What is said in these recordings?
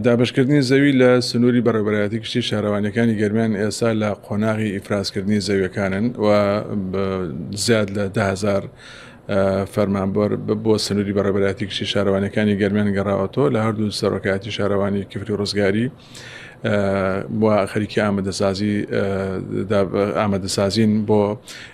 دابەشکردنی زەوی لە سنووری بەڕێوەبەرایەتی گشتی شارەوانیەکانی گەرمیان ئێستا لە قۆناغی ئیفرازکردنی زەویەکانن و زیاد لە 10هزار فەرمانبەر بۆ سنووری بەڕێوەبەرایەتی گشتی شارەوانیەکانی گەرمیان گەڕاوەتەوە لە هەردوو سەرۆکایەتی شارەوانی کفری و ڕزگاری و خەریکی ئامادەسازی ئامادەسازین بۆ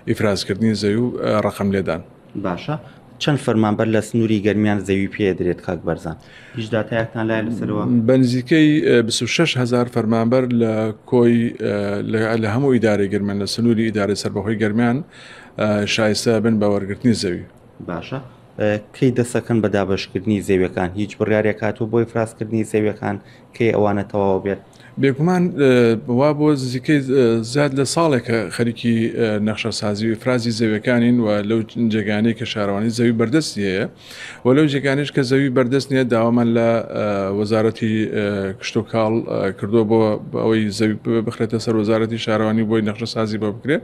ئیفرازکردنی زەوی و ڕقم لێدان. باشە چەند فەرمانبەر لە سنووری گەرمیان زەوی پێدرێت کاک بەرزان هیچ داتایەکتان لای لەسەرەوە؟ بە نزیکەی 26 هزار فەرمانبەر لە کۆی لە هەموو ئیدارەی گەرمیان لە سنووری ئیدارەی سەربەخۆی گەرمیان شایستە بن بە وەرگرتنی زەوی. باشە کەی دەسەکەن بە دابەشکردنی زەویەکان هیچ بڕیارێک هاتووە بۆ ئیفرازکردنی زەویەکان کەی ئەوانە تەواو بێت؟ بێگومان وا بۆ نزیکەی زیاد لە ساڵێکە خەریکی نەخشەسازی و ئیفرازی زەویەکانین و لەو جێگانەی کە شارەوانی زەوی بەردەستی هەیە و لەو جێگانیش کە زەوی بەردەست نییە داوامان لە وەزارەتی کشتوکاڵ کردووە بۆ ئەوەی زەوی بخرێتە سەر وەزارەتی شارەوانی بۆی نەخشەسازی بۆ بکرێت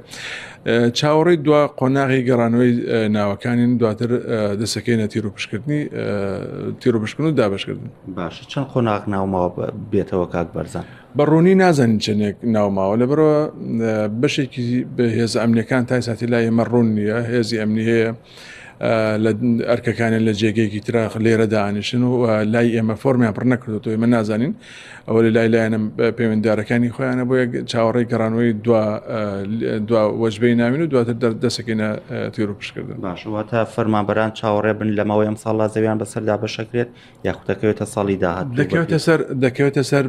چاوەڕێی دوا قۆناغی گەڕانەوەی ناوەکانین دواتر دەسەکەینە تیروپشکردنی تیروپشکن و دابشکردن. باشە چەند قۆناغ ناوماوە بێتەوە کاک بەرزان؟ بە ڕوونی نازانین چەندێک ناوماوە لەبەرەوە بەشێکی هێزە ئەمنیەکان تا ساتی لای ئێمە ڕوون نییە هێزی ئەمنی هەیە لە ئەرکەکانیان لە جێگەیەکی ترا لێرە دانیشن و لای ئێمە فۆرمیان پڕ نەکردوەوە ئێمە نازانین ئەوە لە لای لایەنە پەیوەندیدارەکانی خۆیانە بۆیە چاوەڕێی گەڕانەوەی دوا دوا وەجبەی ناوین و دواتر دەسەکەینە تیروپشکردن. باشە واتە فەرمانبەران چاوەڕێ بن لە ماوەی ئەمساڵدا زەویان بەسەردا بەشەکرێت یاخود دەکەوێتە ساڵی داهاتوو؟ دەکەوێتە سەر دەکەوێتە سەر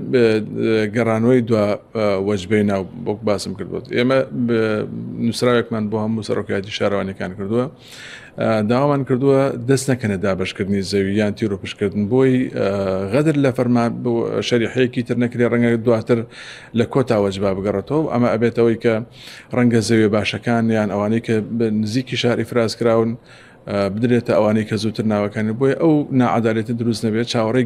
گەڕانەوەی دوا وەجبەی ناو بۆک باسم کردوت ئێمە نووسراوێکمان بۆ هەموو سەرۆکایەتی شارەوانیەکان کردووە داوامان کردووە دەست نەکەنە دابەشکردنی زەوی یان تیرۆپشکردن بۆی غەدر لە فەرمان شەریحەیەکی تر نەکرێ ڕەنگە دواتر لە کۆتا وەجبا بگەڕێتەوە ئەمە ئەبێتەوەی کە ڕەنگە زەویە باشەکان یان ئەوانەی کە نزیکی شار ئیفراز کراون بدرێتە ئەوانەی کە زووتر ناوەکانی بۆیە ئەو ناعادالەتی دروست نەبێت چاوەڕێی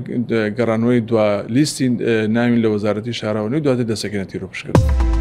گەڕانەوەی دوا لیستی ناوین لە وەزارەتی شاراوەنی و دواتر دەسەکەنە تیرۆپشکردن.